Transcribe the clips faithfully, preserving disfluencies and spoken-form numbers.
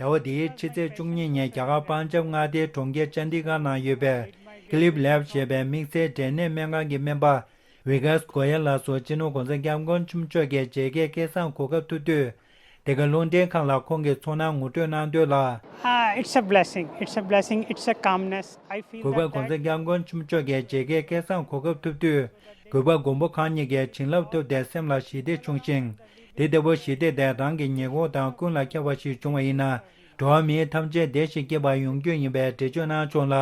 ཟླ་བ་འདིའི་ཕྱི་ཚེས་བཅུ་གཉིས་ཉིན་རྒྱ་གར་པན་ཇབ་མངའ་སྡེའི་གྲོང་ཁྱེར་ཅན་ཌི་གྷར་ནང་ཡོད་པའི་ཀི་ལིབ་ལེབ་ཞེས་པའི་དམིགས་བསལ་འབྲས་ནད་སྨན་ཁང་གི་སྨན་པ་ཝི་ཀཱས་གོ་ཡལ་ལགས་སུ་སྤྱི་ནོར་གོང་ས་སྐྱབས་མགོན་ཆེན་པོ་མཆོག་གིས་མཇལ་ཁའི་སྐལ་བཟང་གོ་སྐབས་ཐོབ་དུས། འདི་ག་རླུང་འཕྲིན་ཁང་ལ་ཁོང་གི་ཚོར་སྣང་ངོ་སྤྲོད་གནང་དོན་ལ། Ah, it's a blessing. It's a blessing. It's a calmness. I feel གུས་པ་that གོང་ས་that སྐྱབས་མགོན་ཆེན་པོ་མཆོག་གིས་མཇལ་ཁའི་སྐལ་བཟང་གོ་སྐབས་ཐོབ་དུས། གུས་པ་མགོན་པོ་གང་ཉིད་ཀྱི་བྱིན་རླབས་ཐོབ་སྟེ་སེམས་ལ་ཞི་བདེ་བྱུང་ཞིང་། དེ་ལྟ་བུ་ཞི་བདེ་དེ་རང་གི་ཉེ་འཁོར་དང་ཀུན་ལ་ཁྱབ་པ་ཞིག་བྱུང་བ་ཡིན་ན། འགྲོ་བ་མི་ཐམས་ཅད་བདེ་ཞིང་སྐྱིད་པ་ཡོང་རྒྱུ་ཡིན་པའི་འགྲེལ་བརྗོད་གནང་བྱུང་ལ།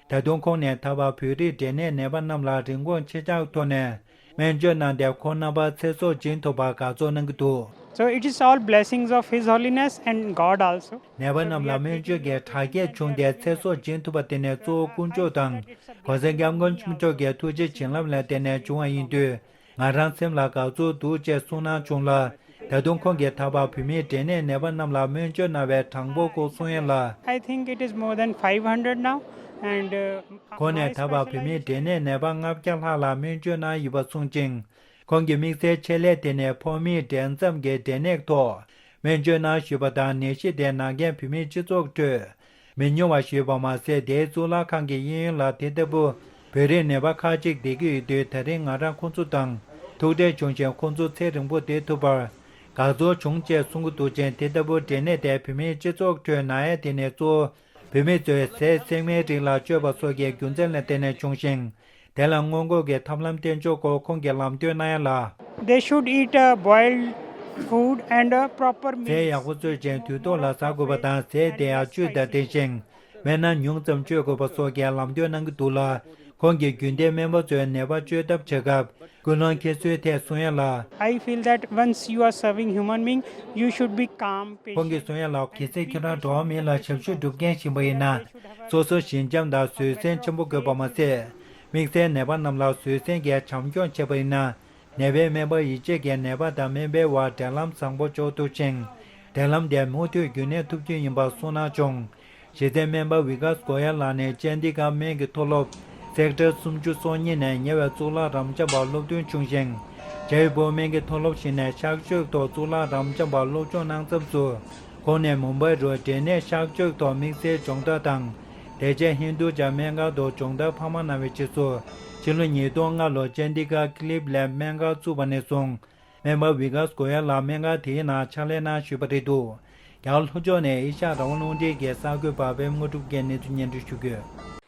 ད་དུང་ཁོང་ནས་ད་བར་བོད་རིགས་འབྲས་ནད་ནད་པ་རྣམས་ལ་རིན་གོང་ཆེ་ཆག་ཐོག་ནས་སྨན་བཅོས་གནང་སྟེ། ཁོང་རྣམ་པ་ཚེ་སྲོག་སྦྱིན་ཐུབ་པར་དགའ་ཚོར་གནང་གི་འདུག། So it is all blessings of His Holiness and God also. ནད་པ་རྣམས་ལ་སྨན་བཅོས་ཀྱི་དྲག་སྐྱེད་བྱུང་སྟེ་ཚེ་སྲོག་སྦྱིན་ཐུབ་པ་དེ་ནི་གཙོ་བོ་དཀོན་མཆོག་དང་གོང་ས་སྐྱབས་མགོན་ཆེན་པོ་མཆོག་གི་ཐུགས་རྗེ་བྱིན་རླབས་ལ་བརྟེན་ནས་བྱུང་བ་ཡིན་དུས། ང་རང་སེམས་ལ་དགའ་ཚོར་འདུག་ཅེས་གསུངས་གནང་བྱུང་ལ། ད་དུང་ཁོང་གིས་ད་བར་བོད་མིའི་འབྲས་ནད་ནད་པ་རྣམས་ལ་སྨན་བཅོས་གནང་བའི་གྲངས་འབོར་སྐོར་གསུང་ཡ་ལ། I think it is more than five hundred now, and, uh, ཁོང་ནས་ད་བར་བོད་མིའི་འབྲས་ནད་ནད་པ་ལྔ་བརྒྱ་ལྷག་ལ་སྨན་བཅོས་གནང་ཡོད་པ་གསུངས་ཅིང་། ཁོང་གི་དམིགས་བསལ་ཆེད་ལས་དེ་ནི་ཕོ་མིའི་འབྲས་མཚམས་ཀྱི་འབྲས་ནད་ཐོག་སྨན་བཅོས་གནང་བཞིན་པ་དང་། ནད་གཞི་དེ་ན་མཁན་བོད་མིའི་སྤྱི་ཚོགས་ཁྲོད་མི་ཉུང་བ་ཞིག་ཡོད་པ་མ་ཟད། དེའི་གཙུག་ལག་ཁང་གི་གཡས་གཡོན་ལ་དེ་ལྟ་བུ་བོད་རིགས་ནད་པ་ཁག་ཅིག་བསྡད་ཀྱི་ཡོད་དུས། ད་རིང་ང་རང་ཁོང་ཚོ་དང་ཐུག་འཕྲད་བྱུང་ཞིང་། ཁོང་ཚོ་ཚེ་རིང་པོ་བསྡད་ཐུབ་པར་དགའ་ཚོར་བྱུང་ཅེས་གསུང་གི་འདུག་ཅིང་། དེ་ལྟ་བུ་འབྲས་ནད་དེ་བོད་མིའི་སྤྱི་ཚོགས་ཁྲོད་ན་ཡ་དེ་ནི་གཙོ་བོ་བོད་མི་ཚོས་ཟས་སྲན་མའི་རིགས་ལ་སྤྱོད་པ་སོགས་ཀྱི་རྒྱུ་མཚན་ལ་བརྟེན་ནས་བྱུང་ཞིང་། དེ་ལ་སྔོན་འགོག་གི་ཐབས་ལམ་བསྟེན་ཕྱོགས་སྐོར་ཁོང་གིས་ལམ་སྟོན་གནང་ཡ་ལ། They should eat a boiled food and a proper meal. ཟས་ཡག་པོ་ཟོས་ཅིང་དུས་ཐོག་ལ་ཟ་དགོས་པ་དང་། ཟས་དེ་ཡང་བཅུད་དང་ལྡན་ཞིང་སྨན་སྣ་ཉུང་ཙམ་སྤྱོད་དགོས་པ་སོགས་ཀྱི་ལམ་སྟོན་གནང་གི་འདུག་ལ། ཁོང་གིས་རྒྱུན་ལྡན་སྨན་པ་ཚོས་ནད་པ་བཅོས་ཐབས་བྱེད་སྐབས་ཀུན་སློང་འཁྱེར་སྲོལ་ཐད་གསུང་ཡ་ལ། I feel that once you are serving human being, you should be calm, ཁོང་གིས་patient. གསུང་ཡ་ལ། གལ་སྲིད་ཁྱེད་རང་འགྲོ་བ་མི་ལ་ཞབས་ཞུ་སྒྲུབ་མཁན་ཞིག་ཡིན་པ་ཡིན་ན། སོ་སོར་ཞི་འཇམ་དང་བཟོད་བསྲན་ཆེན་པོ་དགོས་པ་མ་ཟད། དམིགས་བསལ་ནད་པ་རྣམས་ལ་བཟོད་བསྲན་གྱིས་བྱམས་སྐྱོང་བྱས་པ་ཡིན་ན། ནད་པའི་སྨན་པ་ཡིད་ཆེས་ཀྱིས་ནད་པ་དང་སྨན་པའི་བར་འབྲེལ་ལམ་བཟང་པོ་འཇོག་ཐུབ་ཅིང་། འབྲེལ་ལམ་དེ་མུ་མཐུད་རྒྱུན་གནས་ཐུབ་རྒྱུ་ཡིན་པ་གསུངས་གནང་བྱུང་། གཞི་རྩའི་སྨན་པ་ཝི་ཀཱས་གོ་ཡལ་ལགས་ནི་ཅན་ཌི་གྷར་སྨན་གྱི་མཐོ་སློབ་སེག་ཊར་སུམ་ཅུ་སོ་གཉིས་ནས་ཉེ་བའི་གཙུག་ལག་རབ་འབྱམས་པར་སློབ་ཐོན་བྱུང་ཞིང་། ཇའི་པུར་སྨན་གྱི་མཐོ་སློབ་ཞིག་ནས་གཤགས་བཅོས་ཐོག་གཙུག་ལག་རབ་འབྱམས་པར་སློབ་སྦྱོང་གནང་མཚམས་སུ། ཁོང་ནས་མུམ་བྷའི་རུ་འབྲས་ནད་གཤགས་བཅོས་ཐོག་དམིགས་བསལ་སྦྱོང་བརྡར་དང་། དེ་རྗེས་ཧིན་རྡུ་ཇཱ་སྨན་ཁང་དུ་སྦྱོང་བརྡར་འཕར་མ་གནང་བའི་རྗེས་སུ། ཕྱི་ལོ་ཉིས་སྟོང་ལྔ་ལོར་ཅན་ཌི་གྷར་ཀི་ལིབ་ལེབ་སྨན་ཁང་བཙུགས་པ་ནས་བཟུང་། སྨན་པ་ཝི་ཀཱས་གོ་ཡལ་ལགས་སྨན་ཁང་དེའི་ནང་ཕྱག་ལས་གནང་བཞིན་པ་རེད་འདུག། རྒྱ་གར་ལྷོ་ཕྱོགས་ནས་ཨེ་ཤ་ཡ་རང་དབང་རླུང་འཕྲིན་གྱི་གསར་འགོད་པ་པད་མ་དངོས་གྲུབ་ཀྱིས་གནས་ཚུལ་སྙན་སྒྲོན་ཞུ་གི་ཡོད།